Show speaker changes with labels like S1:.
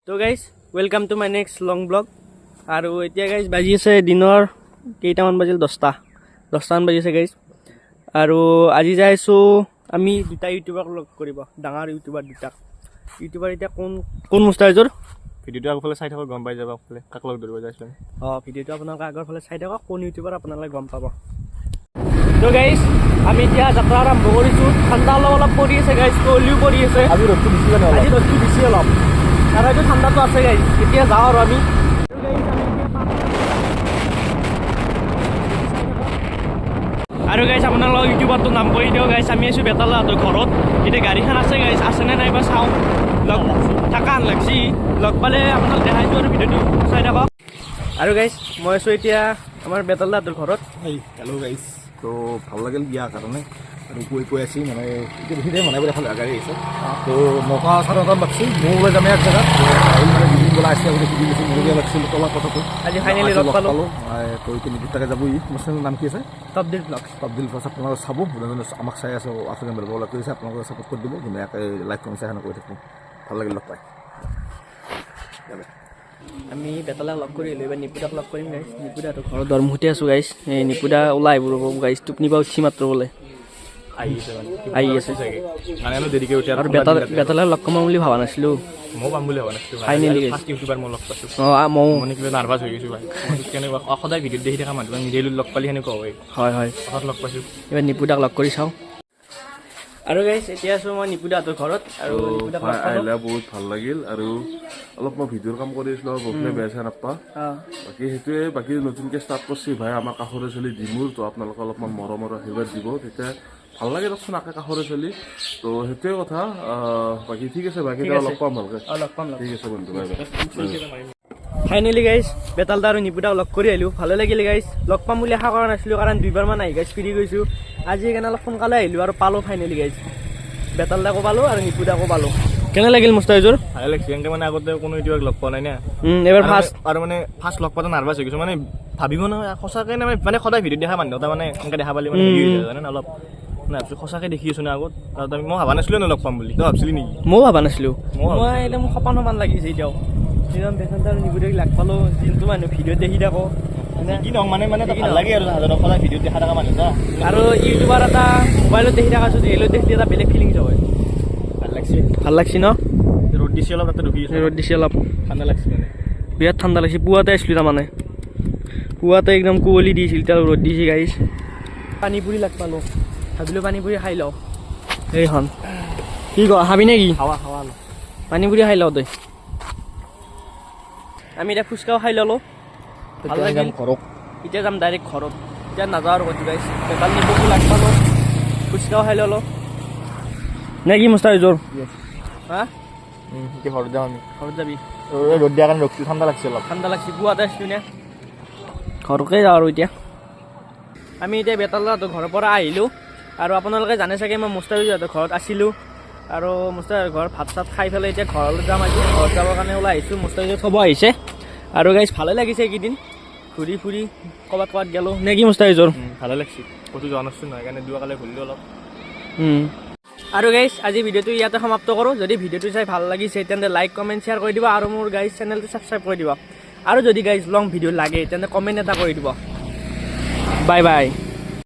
S1: তো guys, welcome to my next long vlog। আৰু এতিয়া গাইজ বাজি আছে দিনৰ কেইটামান বাজিল, 10টা 10টামান বাজিছে গাইজ। আৰু আজি যাই আছোঁ আমি দুটা ইউটিউবাৰক লগ কৰিব, ডাঙৰ ইউটিউবাৰ দুটাক। ইউটিউবাৰ এতিয়া কোন কোন মুস্তাফিজুৰ?
S2: ভিডিঅ'টো আগফালে চাই থাকক, গম পাই যাব আগফালে কাক লগ ধৰিব যাইছোঁ।
S1: অঁ, ভিডিঅ'টো আপোনালোকে আগৰ ফালে চাই থাকক, কোন ইউটিউবাৰ আপোনালোকে গম পাব। তো গাইজ, আমি এতিয়া যাত্ৰা আৰম্ভ কৰিছোঁ। ঠাণ্ডা অলপ অলপ পৰি আছে গাইজ, কুঁৱলীও পৰি আছে।
S2: আজি ৰ'দটো বেছি মানে।
S1: আজি ৰ'দটো বেছি অলপ আৰু এইটো ঠাণ্ডাটো আছে গাইজ। এতিয়া যাওঁ আৰু আমি। আৰু গাইজ, আপোনালোকক ইউটিউবাৰটোৰ নাম কৰি দিওঁ। গাইজ, আমি আছোঁ বেতালাহঁতৰ ঘৰত এতিয়া। গাড়ীখন আছে গাইজ, আছেনে নাইবা চাওঁ। লগ থাকা আন লাগছি। লগ পালে আপোনাক দেখাইছোঁ আৰু ভিডিঅ'টো চাই থাকক। আৰু গাইজ, মই আছোঁ এতিয়া আমাৰ বেতালাহঁতৰ ঘৰত।
S3: হেল্ল' গাইজ, তো ভাল লাগিল বিয়াৰ কাৰণে আৰু কৈ কৈ আছি মানে এতিয়া বেছি টাইম বনাই পেলাই গাড়ী আহিছে। তো 9টা 9:30 বাজছি, ময়ো ওলাই যামেই এক জেগাত। তো আহিল মানে দুদিন বোলা আহিছে, আগতে সুধি গৈছিল, মোৰো বেয়া লাগছিল তলা কথাটো।
S1: আজি ফাইনেলি
S3: আজি
S1: লগ পালোঁ।
S3: তো এতিয়া নিপুতাকে যাব ই। মোৰ চেনেলৰ নাম কি আছে?
S1: টপ দিল ব্লগ।
S3: টপ দিল ফাৰ্ষ্ট আপোনালোকে চাব। যোনে যোনে আমাক চাই আছে, আফ্ৰিকান বেলব লগ কৰিছে, আপোনালোকে ছাপোৰ্ট কৰি দিব ধুনীয়াকৈ, লাইক কমেণ্ট শ্বেয়াৰ কৰি থাকিব। ভাল লাগিল লগ পাই।
S1: আমি বেতালাক লগ কৰি আহিলোঁ, এইবাৰ নিপুদাক লগ কৰিম গাইজ। নিপুদাহঁতৰ ঘৰৰ দুৱাৰমুখতে আছোঁ গাইজ। এই নিপুদা ওলাই আহিব ৰ'ব গাইজ, টোপনি পৰা উঠি মাত্ৰ বোলে।
S2: আহি আছে মানে।
S1: আহি আছে।
S2: চাগে মানে অলপ দেৰিকৈ উঠে।
S1: আৰু বেতালাক লগ কমাম বুলি ভবা নাছিলোঁ।
S2: ময়ো পাম বুলি ভবা নাছিলোঁ।
S1: Finally guys.
S2: First YouTuber মই লগ পাইছোঁ।
S1: অঁ, ময়ো।
S2: মানে কিবা নাৰ্ভাছ হৈ গৈছোঁ ভাই। কেনেকুৱা সদায় ভিডিঅ'ত দেখি থকা মানুহ নিজে লগ পালি সেনেকুৱা হয়।
S1: হয় হয়
S2: হঠাৎ লগ পাইছোঁ।
S1: এইবাৰ নিপুদাক লগ কৰি চাওঁ। আৰু গাইজ, এতিয়া আছোঁ মই নিপুদাহঁতৰ ঘৰত আৰু নিপুদাক লগ পালোঁ।
S4: আহিলে বহুত ভাল লাগিল। আৰু অলপ মই ভিডিঅ'ৰ কাম কৰি আছিলোঁ, বহুতখিনি বেয়া চেয়া নাপা। বাকী সেইটোৱে, বাকী নতুনকৈ ষ্টাৰ্ট কৰিছে ভাই, আমাৰ কাষৰে চলি ডিমুৰ। তো আপোনালোকে অলপমান মৰম আৰু আশীৰ্বাদ দিব, তেতিয়া ভাল লাগে দিয়কচোন, আকে কাষৰে চলি। তো সেইটোৱে কথা। বাকী ঠিক আছে ভাই, কেতিয়াবা লগ পাম ভালকে।
S1: অঁ, লগ পাম, লগ।
S4: ঠিক আছে বন্ধু, বাই বাই।
S1: ফাইনেলি গাইজ, বেতালদা আৰু নিপুদাক লগ কৰি আহিলোঁ। ভালে লাগিল গাইজ। লগ পাম বুলি আশা কৰা নাছিলোঁ, কাৰণ দুইবাৰমান আহি গাইজ ফিৰি গৈছোঁ। আজি সেইকাৰণে অলপ সোনকালে আহিলোঁ আৰু পালোঁ। ফাইনেলি গাইজ, বেতালদাকো পালোঁ আৰু নিপুদাকো পালোঁ। কেনে লাগিল মুস্তাফিজুৰ?
S2: ভালে লাগিছে। এনেকে মানে আগতে কোনো ইউটিউবাৰক লগ পোৱা নাই না।
S1: এইবাৰ
S2: আৰু
S1: ফাৰ্ষ্ট।
S2: আৰু মানে ফাৰ্ষ্ট লগ পাওঁতে নাৰ্ভাছ হৈ গৈছোঁ। মানে ভাবিব নহয় সঁচাকে নে, মানে সদায় ভিডিঅ'ত দেখা মানুহ এটা মানে এনেকে দেখা পালি মানে হেৰি হৈ যায় জানে অলপ। মানে ভাবছোঁ সঁচাকে দেখি আছোঁ না আগত। তাত আমি মই ভাবা নাছিলোঁ ন লগ পাম বুলি। তই ভাবছিলি নেকি?
S1: ময়ো ভাবা নাছিলোঁ।
S2: ময়ো ভাবা।
S1: মই একদম সপান সপান লাগিছে এতিয়াও। সেইজন বেতালদা আৰু নিপুদাক লগ পালোঁ, যোনটো মানুহ ভিডিঅ'ত দেখি থাকোঁ।
S2: কি নহওক মানে মানে এটা
S1: যি
S2: ভাল
S1: নহওক।
S2: লাগে আৰু তাহাঁতক সদায় ভিডিঅ'ত দেখা থকা মানুহ এটা।
S1: আৰু ইউটিউবাৰ এটা মোবাইলত দেখি থকা ৰিয়েলত দেখিলে এটা বেলেগ ফিলিংছ হয়।
S2: ভাল লাগছে।
S1: ভাল লাগছি ন?
S2: ৰ'দ দিছে অলপ, তাতে ৰখি আছোঁ।
S1: ৰ'দ দিছে অলপ।
S2: ঠাণ্ডা লাগছে মানে।
S1: বিৰাট ঠাণ্ডা লাগিছে। পুৱাতে আহিছিলোঁ, তাৰমানে পুৱাতে একদম কুঁৱলী দিছিল, এতিয়া ৰ'দ দিছে গাইজ। পানীপুৰি লগ পালোঁ, ভাবিলোঁ পানীপুৰি খাই লওঁ। এইখন কি ক, খাবি নেকি?
S2: খাৱা খাৱা অলপ।
S1: পানীপুৰি খাই লওঁ তই। আমি এতিয়া ফুচকাও খাই ল'লোঁ, ভাল লাগিল।
S2: ঘৰত।
S1: এতিয়া যাম ডাইৰেক্ট ঘৰত, এতিয়া নাযাওঁ আৰু ক'তো গাইজ। বেতাল নিপুকো লগ পালোঁ, ফুচকাও খাই ল'লোঁ। নে কি মুস্তাফিজুৰ, হা?
S2: এতিয়া ঘৰত যাম আমি।
S1: ঘৰত যাবি?
S2: ৰ'দ দিয়াৰ কাৰণে ৰখছোঁ, ঠাণ্ডা লাগছে অলপ।
S1: ঠাণ্ডা লাগছে, পুৱাতে আসলো নে। ঘৰকে যাওঁ আৰু এতিয়া। আমি এতিয়া বেতালদাহঁতৰ ঘৰৰ পৰা আহিলোঁ আৰু আপোনালোকে জানে চাগে, মই মুস্তাফিজহঁতৰ ঘৰত আছিলোঁ আৰু মুস্তাফিজৰ ঘৰত ভাত চাত খাই পেলাই এতিয়া ঘৰলৈ যাম। আজি ঘৰত যাবৰ কাৰণে ওলাই আহিছোঁ, মুস্তাফিজে থ'ব আহিছে। আৰু গাইজ, ভালে লাগিছে এইকেইদিন ঘূৰি ফুৰি, ক'ৰবাত ক'ৰবাত গ'লোঁ। নে কি মুস্তাফিজৰ?
S2: ভালে লাগছে। ক'তো যোৱা নাছিলোঁ নহয়, সেইকাৰণে দুৱাকালে ঘূৰিলোঁ অলপ।
S1: আৰু গাইজ, আজি ভিডিঅ'টো ইয়াতে সমাপ্ত কৰোঁ। যদি ভিডিঅ'টো চাই ভাল লাগিছে, তেন্তে লাইক, কমেণ্ট, শ্বেয়াৰ কৰি দিব আৰু মোৰ গাইজ চেনেলটো ছাবস্ক্ৰাইব কৰি দিব। আৰু যদি গাইজ লং ভিডিঅ' লাগে, তেন্তে কমেণ্ট এটা কৰি দিব। Bye bye.